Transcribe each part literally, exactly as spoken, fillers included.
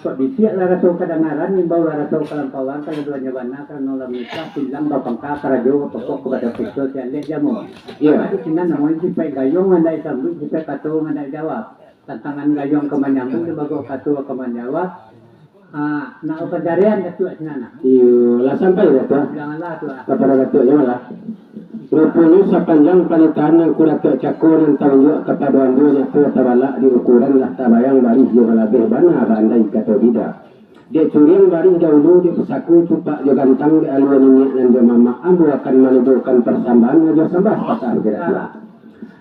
Kok bisiak lah raso kadangaran, imbau lah raso kalampauan, kalaluannyo bana, karano lah manikah, silang bapangka, karajo bapokok, kapado kito si alek jamu. Iyo. Jadi sinan namonyo sipaik gayuang, ngandai sambuik, sipaik kato, ngandai jawab. Tantangan gayuang ka manyambuik, limbago kato ka manjawab. Ah, nak pancarian Datuak sinan, nah. Iyo, lah sampai, Datuak. Janganlah tu, ah. Kapado Datuak, janganlah. Ruponyo sapanjang panitahan nan Angku Datuak cako nan taunjuak kapado ambo nyato tabalak di ukuran, lah tabayang barih jo balabeh bana baandai kato bida. Dek curiang barih daulu, dek pusako cupak jo gantang, dek alua niniak nan jo mamak, ambo akan manibokan parsambahan jo sambah patah jo Datuak.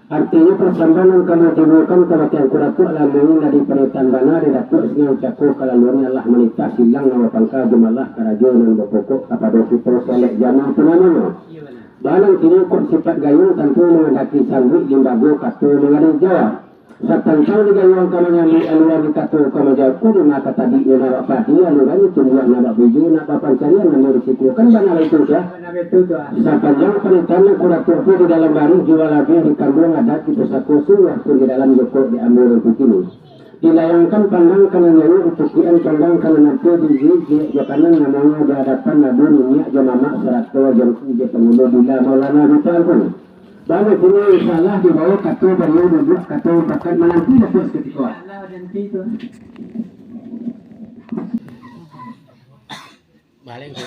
Artinyo, parsambahan nan kami tibokan kabake Angku Datuak lah mangin dari panitahan bana dek Datuak sinan cako kalaluannyo lah manitah silang nan bapangka jo malah karajo nan bapokok kapado kito si alek jamu tu namonyo. Bana kini kok sipaik gayuang tantu mangandaki sambuik, limbago kato mangandai jawab. Satantang di gayuang ka manyambuik, alua di kato ka manjawab, ko dima ka tabik nan awak padi, alurannyo tumbuah nan awak buju, nak bapancarian namo risiko. Kan bana baitu, Tuak? Bana baitu, Tuak. Sapanjang panitahan Angku Datuak tu di dalam barih jo balabeh dikanduang adat di pusako, sungguah pun di dalam jokok di ambo nan kutimo. Dilayangkan pandang ka nan jauah, dipukiakan pandang ka nan ampia, di gigi kiri jo kanan, namonyo di hadapan ado niniak jo mamak sarato jo angku jo pangulu bila maulana jo tuanku. Bana kini salah dibawa kato baliau duduak, kato bakat mananti Datuak sakutiko. Salah mananti tu. Maleng tu,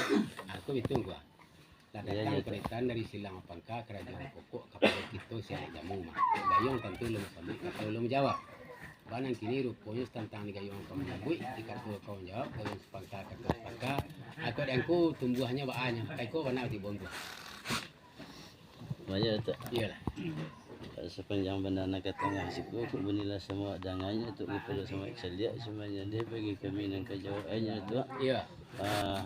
aku bitung gua. Lah datang panitahan dari silang pangka karajo pokok kapado kito si alek jamu mah. Gayuang tantu lo masambuik, kato lo manjawab. Bana kini ruponyo satantang di gayuang ka manyambuik, di kato ka manjawab, gayuang sapangka, kato sapangka. Ako di angku tumbuahnyo baanyo, kaiko bana di bongkok. Banyak tu. Iyolah. Sapanjang banda nan ka tangah siko, kok bunilah samo dangannyo tu, kepala samo caliak, semuanya deh bagi kami nan ka jawab, eh, nyo tu. Iya. Ah,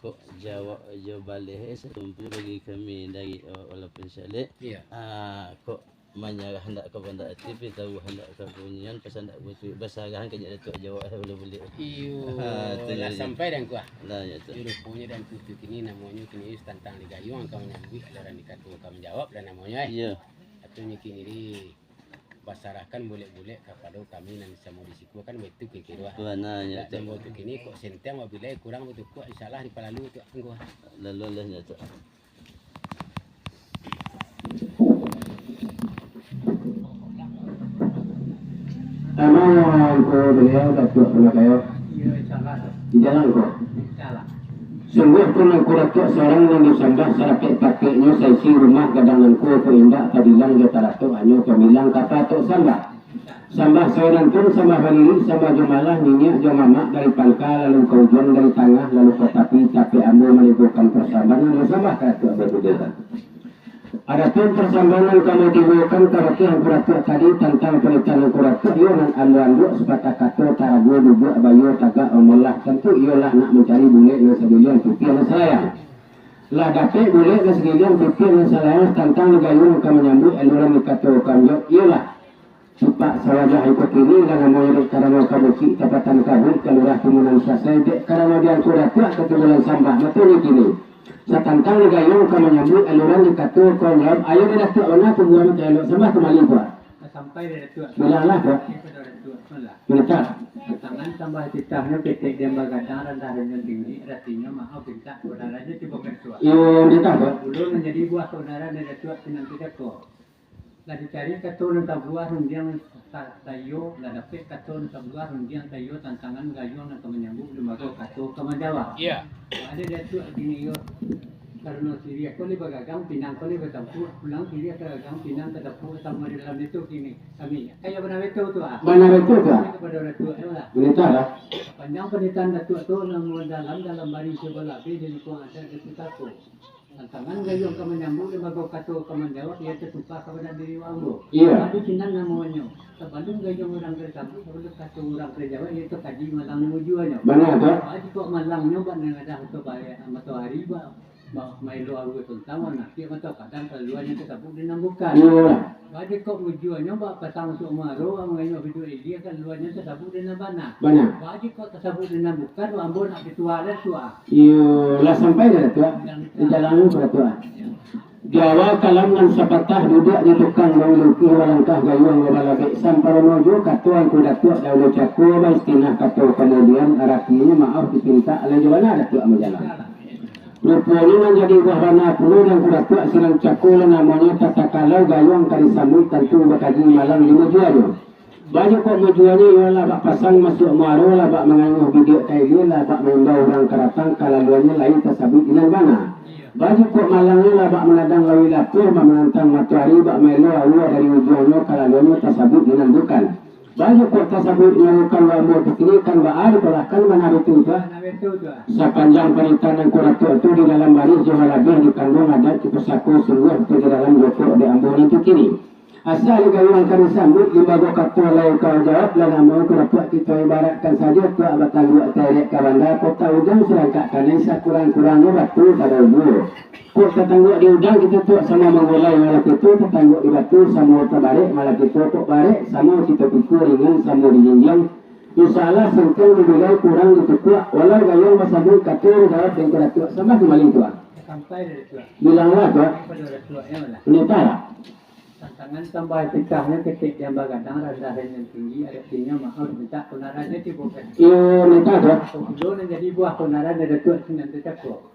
kok jawab jo baleh, eh, satumpu bagi kami dari awak walaupun si alek. Iya. Ah, kok manyarah handak ka pandak ati, tapi tahu handak ka bunyian, pas handak butuh, basarahan ka jak Datuak jawab, eh, buliah-buliah. Iyo, ah, tu lah jadi. Sampai dan kuah. Lah, ya tu. Iyo, ruponyo dan kutu kini, namonyo kini satantang di gayuang ka manyambuik, aluran di kato ka manjawab lah namonyo, eh. Iya. Katonyo kini di basarahkan bulek-bulek kapado kami nan samo di siko, kan baitu kiro-kiro, ah. Bana, ya, tu. Dan waktu kini kok senteng, wabila kurang batukuak, insyaallah dipalalu tu, angku. Lalu lah, ya, tu. Amang ko baliau Datuak Pangakayo. Iyo, insyaallah tu. Di jalan ko. Insyaallah. Sungguah pun Angku Datuak surang nan disambah, sarapek-rapeknyo saisi rumah gadang nan ko, ko indak tabilang jo taratok, hanyo pambilang ka patok sambah. Sambah sayo nantun, sambah balirik, sambah jo malah, niniak jo mamak, dari pangka lalu ka ujuang, dari tangah lalu ka tapi, tapi ambo manibokan parsambahan nan sambah ka Datuak badudokan. Adapun parsambahan nan kami tibokan kabake Angku Datuak tadi tantang panitahan Angku Datuak, iyo nan ando-ando sapatah kato, tarago duduak, bayo tagak mamalah, tantu iyolah nak mancari bulek nan sagiliang, putiah nan salayang. Lah dapek bulek nan sagiliang, putiah nan salayang, tantang di gayuang ka manyambuik, aluran di kato ka manjawab, iyolah. Cupak sawajah iko kini, lah namonyo dek karano ka bukik, tapatan ka buik, ka lurah timunan sasai, dek karano di Angku Datuak katimbulan sambah, batua kini. Satantang di gayuang ka manyambuik, aluran di kato ka manjawab, ayo di Datuak bana tumbuah makai elok, sambah kumbali, Tuak. Sampai di Datuak. Bilanglah, Tuak. Sampai di Datuak, malah. Mintak. Tantangan sambah titahnyo ketek, diam bagadang, randah rinyo tinggi, aratinyo maaf pintak, kebenarannya tibo ka Datuak. Iyo, mintak, Tuak. Ulun manjadi buah kebenaran di Datuak sinan tu cako. Lah dicari kato nan tabuah rundiang ta-, taiyo, lah dapek kato nan tabuah rundiang taiyo, tantangan gayuang nan ka manyambuik, limbago kato ka manjawab. Iya. Ado di Datuak kini iyo, karano siriah ko lai bagagang, pinang ko lai batampuak, pulang siriah ka gagang, pinang ka tampuak, samo di dalam itu kini kami. Kayo bana baitu tu, ah. Bana baitu tu, ah. Kapado Datuak, yo lah. Panjang panitahan Datuak tu, nan dalam, dalam bari sabalabeh, di lingkuang adat di pusako. Tantangan gayuang ka manyambuik, limbago kato ka manjawab, iyo tatuka kapado diri ambo. Iya. Ado sinan namonyo, sabalun gayuang urang ka disambuik, sabalun kato urang ka dijawab, iyo tu kaji malang nan mujuanyo. Bana tu. Baa jikok malangnyo bak nan gadang mato ba-, matoari, bak, bak maelo aua tuntang, bak napiak mato kadang, kalaluannyo tasabuik di nan bukan. Iya. Baa jikok mujuanyo bak pasang suok muaro, bak mangayo biduak ilia, kalaluannyo tasabuik di nan bana. Bana. Baa jikok tasabuik di nan bukan, ambo nak pituah lah suah. Iyo, lah sampai dah, Datuak? Di jalan tu, Datuak. Di awal kalam nan sapatah, duduak di tukang bau lukih, balangkah gayuang babalabek, samparono jo kato Angku Datuak dahulu cako, baistinah kato kamudian, aratinyo maaf dipintak, lai jo bana Datuak bajalan. Ruponyo nan jadi buah bana pulo di Angku Datuak sinan cako, lah namonyo tatakalau gayuang ka disambuik, tantu bakaji malang di mujuanyo. Baju kok mujuanyo iyo lah bak pasang masuak muaro, lah bak mangayuah bidiak ka ilia, lah bak maimbau urang ka datang, kalaluannyo lai tasabuik di nan bana. Baju kok malangnyo lah bak manadang lawi lapuah, bak manantang matoari, bak maelo aua dari ujuangnyo, kalaluannyo tasabuik di nan bukan. Baju kok tasabuik nyo kalua ambo pikirikan, baa dikolahkan bana batua tu. Sapanjang panitahan Angku Datuak tu di dalam barih jo balabiah dikanduang adat di pusako, sungguah tu di dalam jokok di ambo nan kini. Asa di gayuang ka disambuik, limbago kato lai ka jawab, lah namo Angku Datuak kito ibaratkan sajo, tuak batangguak tairek ka banda, kota Ujang sarangkak kanai, sakurang-kurangnyo batu ka daun duo. Kok tatangguak di udang kito tuak samo manggulai malah kito, tatangguak di batu samo tabarek malah kito, kok barek samo kito pikua, ringan samo dijinjiang. Insya Allah sengkeng dibilai, kurang ditukuak, walau gayuang basambuik, kato dijawab dek Angku Datuak. Sambah kumbali tuak. Sampai dari tuak. Bilanglah tuak. Pada orang tuaknya malah. Minta lah. Tantangan tambah pitahnyo, ketek jam bagadang, randah ranjang tinggi, adatinyo maaf mintak, kunarannyo tibo ka. Iyo, mintak tu. Ulo nan jadi buah kunaran dari tuak sinan tu cako.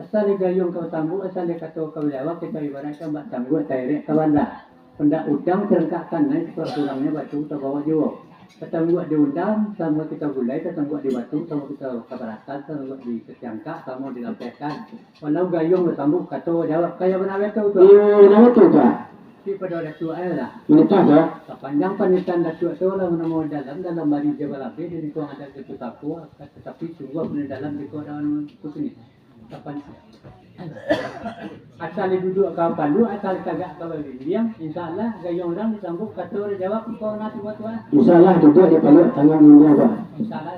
Asal di gayuang ka basambuik, asal di kato ka bajawab, kito ibaratkan bak tangguak tairek ka banda. Pandak udang sarangkak kanai, sakurang-kurangnyo batu tabawok juo. Tatangguak di udang samo kito gulai, tatangguak di batu samo kito kabaratan, tatangguak di katiangkak samo dilapehkan. Walau gayuang basambuik, kato jawab, kaya bana batua tu. Iyo, bana batua tu. Tapi pado Datuak ayo lah. Mintak tu. Sapanjang panitahan Datuak tu lah manamo dalam, dalam barih jo balabiah, di lingkuang adat jo pusako, tatapi sungguah pun dalam di kota anu tu kini. Sapan-, asal di duduak ka paluak, asal di tagak ka babimbing, insya Allah gayuang urang disambuik, kato dijawab, kok nasi buat tuan. Insya Allah duduak di paluak, tangan india, Pak. Insya Allah.